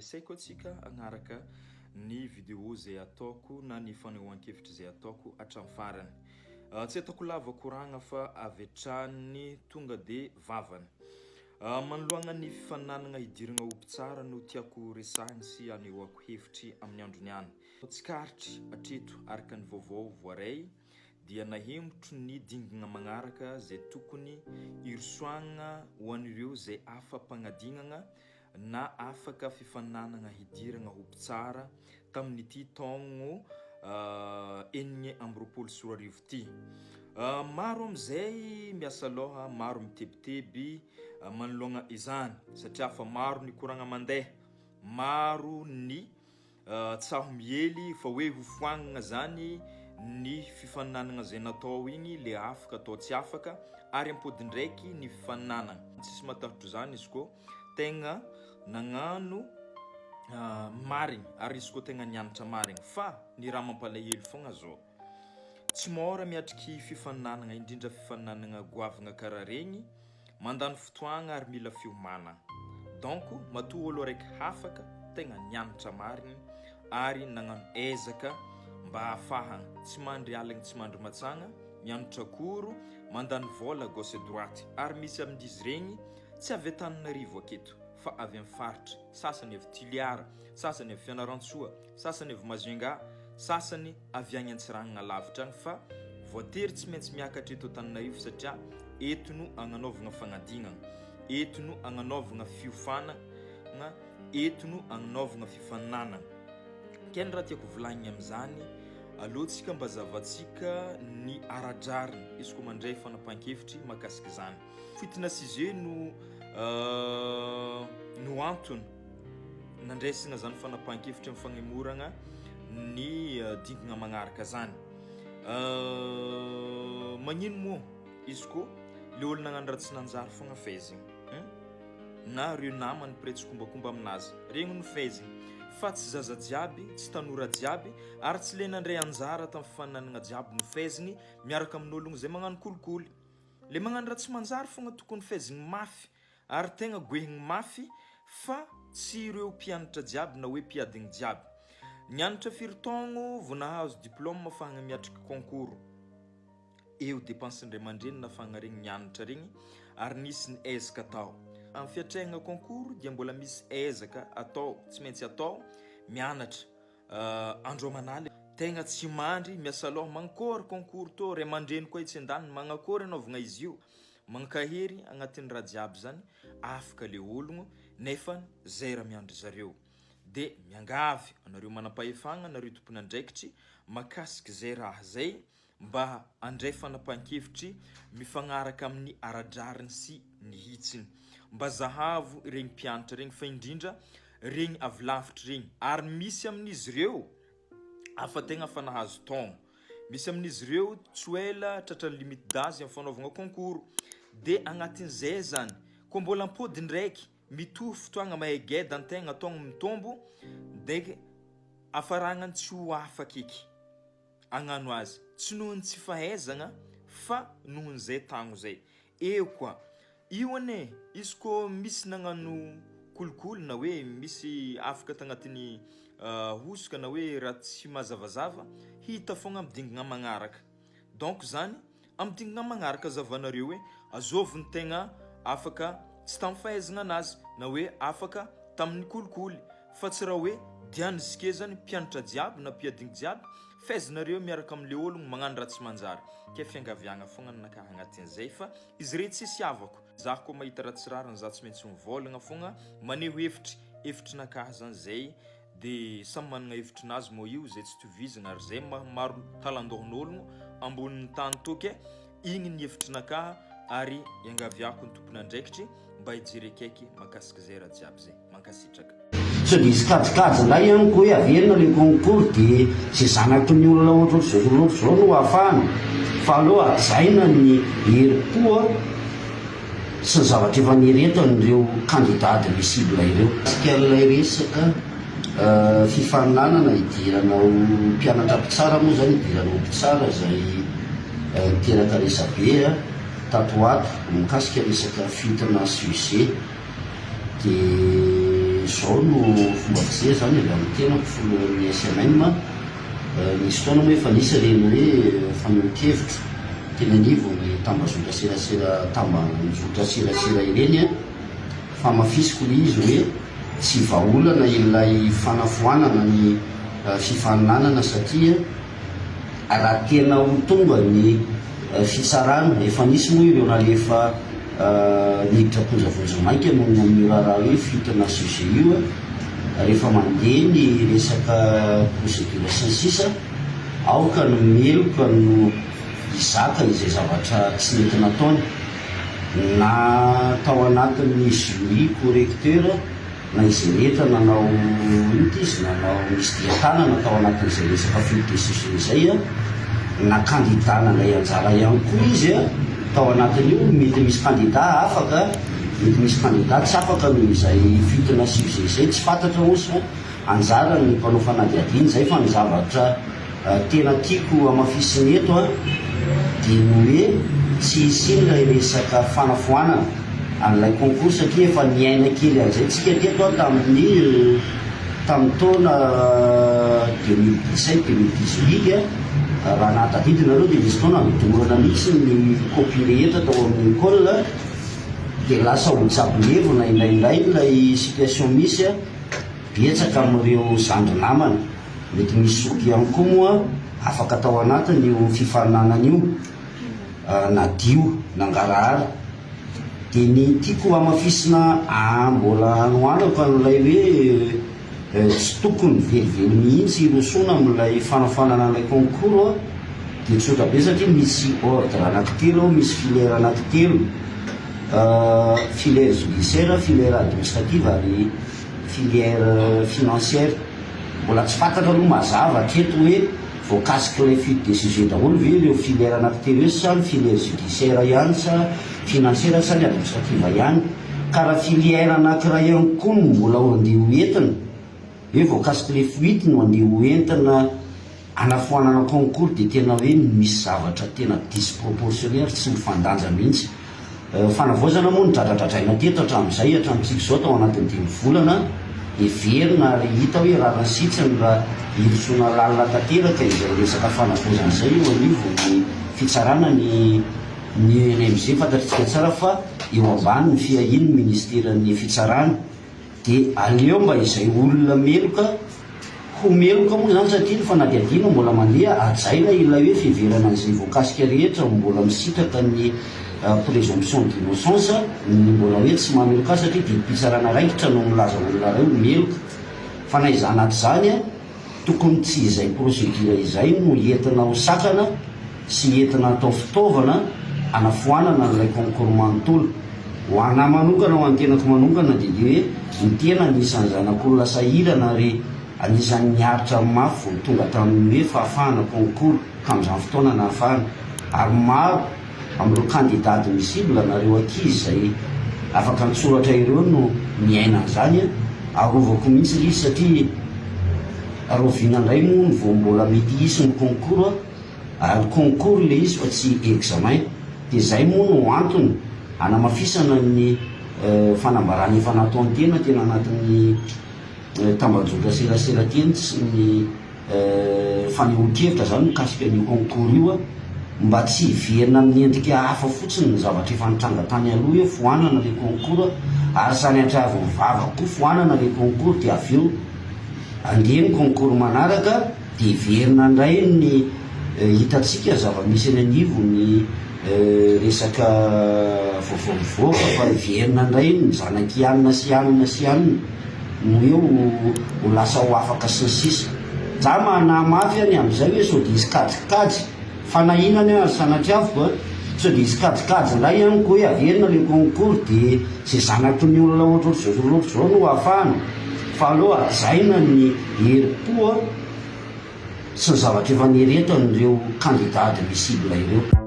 asaiko antsika hagnaraka ny video izay ataoko na ny fanehoan-kevitra izay ataoko hatramin'ny farany. Tsy ataoko lava koragna fa avy hatrany tonga de vavany. Manoloagna ny fifaninanagna hidiragna ho mpitsara no tiako resahigny sy anehoako hevitry amin'ny androny any. Tsikaritry hatreto araka ny vaovao voaray dia nahemotro ny dingagna magnaraka zay tokony hirosoagna ho an'ireo zay afa-pagnadignagna na afaka fifaninanagna hidiragna ho mpitsara tamin'ity taogno 2026 ity. Maro amin'izay miasa lôha, maro mitebiteby manoloagna izany satria fa maro ny koragna mandeha, maro ny Tsaho miely fa hoe ho foagnana zany ny fifaninanagna zay natao igny le afaka atao tsy afaka ary ampody ndraiky ny fifaninanagna. Tsisy matahotro zany izy kô tegna nagnano marigny ary izy kô tegna nianatra marigny fa ny raha mampalahelo fogna zao tsy môra miatriky fifaninanagna indrindra fifaninanagna goavagna karaha regny Mandany fotoagna ary mila fiomanagna. Donc matoa olo araiky hafaka tegna nianatra marigny ary nagnano ezaka mba ahafahagna tsy mandry aligny tsy mandry matsagna, mianatra cours, mandany vôla gauche droite ary misy amindrizy regny tsy avy Antananarivo aketo fa avy am faritra, sasany avy Toliara, sasany avy Fianarantsoa, sasany avy Majunga, sasany avy agny Antsiranana lavitra agny fa voatery tsy maintsy miakatra eto Antananarivo satria eto no agnanaovagna fagnadignana, eto no agnanaovagna fiofanagna, eto no agnanaovagna fifaninanana. Ke ny raha tiako volagniny amin'izany, aleo tsika mba zavantsika ny ara-drariny izy koa mandray fanapahan-kevitry mahakasika izany. Fuite-na sujet no no antony. nandraisina zany fanapahan-kevitra amin'ny fagnemoragna ny dingana magnaraka zany. Magnino moa izy koa le olo nagnano raha tsy nanjary fogna faizigny hein? Na reo namany mpiray tsikombakomba aminazy regny no faizigny fa tsy zaza jiaby, tsy tanora jiaby ary tsy le nandray anjara tamin'ny fifaninanagna jiaby no faizigny miaraka amin'ologno zay magnano kolikoly. Le magnano raha tsy manjary fogna tokony faizigny mafy Ary tegna goehigny mafy fa tsy ireo mpianatra jiaby na hoe mpiadigny jiaby. Nianatra firy taogno vao nahazo diplôme afahagna miatriky concours. Eo dépense-ny ray aman-dreny nafahagna regny nianatra regny ary nisy ny ezaka atao. Amin'ny fiatrehagna concours dia mbola misy ezaka atao, tsy maintsy atao, mianatra andro aman'aly. Tegna tsy mandry, miasa lôha, magnakôry concours tô, ray aman-dreny koa etsy andaniny, magnakôry anaovagna izy io. Mankahery agnatin'ny raha jiaby zany afaka le ologno nefa zay raha miandry zareo de miangavy anareo manampahefagna nareo tompon'andraikitry makasiky zay raha zay mba andray fanapahankevitry mifagnaraka amin'ny ara-drariny sy ny hitsiny mba zahavo regny mpianatra regny fa indrindra regny avy lavitry regny ary misy amin'izy reo afa tegna fa nahazo taogno Misy amin'izy ireo tsy ho ela tratran'ny limite d'âge amin'ny fanaovagna concours. De agnatin'izay zany, koa mbola ampody ndraiky, mitovy fotoagna mahay geda antegna ataogno mitombo, de afaragnany tsy ho afaka eky agnano azy. Tsy noho ny tsy fahaizagna fa nohon'izay tagno zay. Eo koa, Io anie, izy koa misy nagnano kolikoly na hoe misy afaka tagnatin'ny hosoka na hoe raha tsy mazavazava, hita fogna amin'ny dingana magnaraka. Donc zany, amin'ny dingana magnaraka zavanareo hoe azovy ny tegna afaka tsy tamin'ny fahaizagna anazy na hoe afaka tamin'ny kolikoly fa tsy raha hoe diany zike zany mpianatra jiaby na mpiadigny jiaby faizinareo miaraka amle ologno magnano raha tsy manjary. Ke fiangaviagna fogna ny nakahy agnatin'izay fa Izy ireny tsisy havako. Za koa mahita raha tsy rariny za tsy maintsy mivôlagna fogna maneho hevitry, hevitrinakahy zany zay de samy managna hevitrinazy moa io zay tsy tovizagna ary zay maha maro talandohan'ologno ambonin'ny tany tô ke igny ny hevitrinakahy ary iangaviako ny tompon'andraikitry mba hijery akaiky makasika zay raha jiaby zay. Mankasitraka. Sao dia hisy kajikajy indray any koa hoe averina ilay concours dia izay zanaky ny olona ohatrohatr'izao ohatrohatr'izao no ahafahana fa aleo hajaina ny herim-po sy ny zavatra efa nieretan'ireo candidats admissibles ireo. Mikasika an'ilay resaka fifaninanana hidirana ho mpianatra mpitsara moa izany, hidirana ho mpitsara izay niteraka resabe tato ho ato mikasika resaka fuite-na sujet. Dia. Izao no fomba fijery izany avy amin'ny tenako filohan'ny SMM. Nisy fotoana moa efa nisy ireny hoe fanehoan-kevitra teny anivon'ny tambazotra serasera tambajotra serasera ireny. Fa hamafisiko ilay izy hoe tsy vahaolana ilay fanafoanana ny fifaninanana satria raha tena ho tonga ny fitsarana, efa nisy moa ireo nalefa niditra am-ponja vonjimaika noho ny amin'io raharaha hoe fuite-na sujet io, rehefa mandeha ny resaka procédure sy ny sisa, aoka ny meloka no hizaka izay zavatra tsy nety nataony, na tao anatin'ny jury correcteur na izay rehetra nanao inona ity izy nanao nisy dian-tanana tao anatin'izay resaka fuite de sujet izay an, na kandida nandray anjara ihany koa izy an, tao anatin'io mety misy kandida afaka, mety misy kandida tsy afaka noho izay fuite-na sujet izay, tsy fantatra hozy fa anjaran'ny mpanao fanadihadiana izay fa ny zavatra tena tiako hamafisina eto an dia ny hoe tsy hisian'ilay resaka fanafoanana an'ilay concours satria efa niaina kely an'izay tsika teto an tamin'ny tamin'ny taona 2017, 2018 raha nahatadidy nareo dia nisy fotoana nodorana mihitsy ny copie rehetra tao amin'ny école dia lasa ho jabo levona indraindray ilay situation misy an. Betsaka amin'ireo zandry namana, mety misy zoky ihany koa moa afaka tao anatin'io fifaninanana io, nadio, nangarahara. Dia ny tiako hamafisina mbola hanohanako an'ilay hoe tsy tokony velively mihitsy hirosoana amin'ilay fanafoanana an'ilay concours dia tsotra be satria misy ordre anankitelo ao, misy filière anankitelo, filière judiciaire, filière administrative ary filière financière. Mbola tsy fantatra aloha mazava hatreto hoe voakasik'ilay fuite de sujet daholo ve ireo filière anankitelo ireo sa ny filière judiciaire ihany sa financière sa ny administrative ihany. Ka raha filière anankiray ihany koa no mbola andeha ho entina hoe voakasik'ilay fuite no andeha ho entina hanafoanana concours dia tena hoe misy zavatra tena disproportionné ary tsy mifandanja mihitsy. Fanavaozana moa no dradradradraina teto hatramin'izay, hatramintsika izao tao anatin'ny dimy volana, heverina ary hita hoe rariny sitsiny raha hirosoana lalina tanteraka izay resaka fanavaozana izay eo anivon'ny fitsarana ny ny ENMG. Fantatritsika tsara fa eo ambany ny fiahian'ny ministeran'ny fitsarana dia aleo mba izay olona meloka Ho meloka moa izany satria ny fanadihadiana mbola mandeha, hajaina ilay hoe fiheverana an'izay voakasika rehetra ho mbola misitraka ny présomption d'innocence, ny mbola hoe tsy mahameloka azy satria didim-pitsarana raikitra no milaza olona iray ho meloka. Fa na izany na tsy izany, tokony tsy izay procédure izay no entina ho sakana sy entina atao fitaovana hanafoanana an'ilay concours manontolo. Ho anà manokana, ho an'ny tenako manokana dia dia hoe ny tena anisan'ny zanak'olona sahirana ary anisan'ny niaritra mafy vao tonga tamin'ny hoe fahafahana concours tamin'izany fotoana nahafahana ary maro amin'ireo candidat admissible na ireo ankizy izay afaka an-tsoratra ireo no niaina an'izany an! Arovako mihitsy ilay izy satria rahoviana indray moa no vao mbola mety hisy ny concours an! Ary concours ilay izy fa tsy examen. Dia izay moa no antony hanamafisana ny fanambarana efa nataony tena tena anatin'ny tambajotra serasera teny sy ny fanehoan-kevitra izany mikasika an'io concours io mba tsy hiverina amin'ny endrika hafa fotsiny ny zavatra efa nitranga tany aloha hoe foanana ilay concours ary sanatria avy mivava koa foanana ilay concours dia avy eo andeha ny concours manaraka. Dia heverina indray ny hitantsika zava-misy eny anivon'ny resaka vaovao mivoaka fa heverina indray ny zanak'i anona sy anona sy anona no eo ho lasa ho afaka sy ny sisa. Za manahy mafy any amin'izay hoe sao dia hisy kajikajy fanahinana aho sanatriaviko a! Sao dia hisy kajikajy indray amiko hoe averina ilay concours dia izay zanaky ny olona ohatrohatr'izao ohatrohatr'izao no hahafahana fa aleo hajaina ny herim-po sy ny zavatra efa nieretan'ireo candidats admissibles ireo.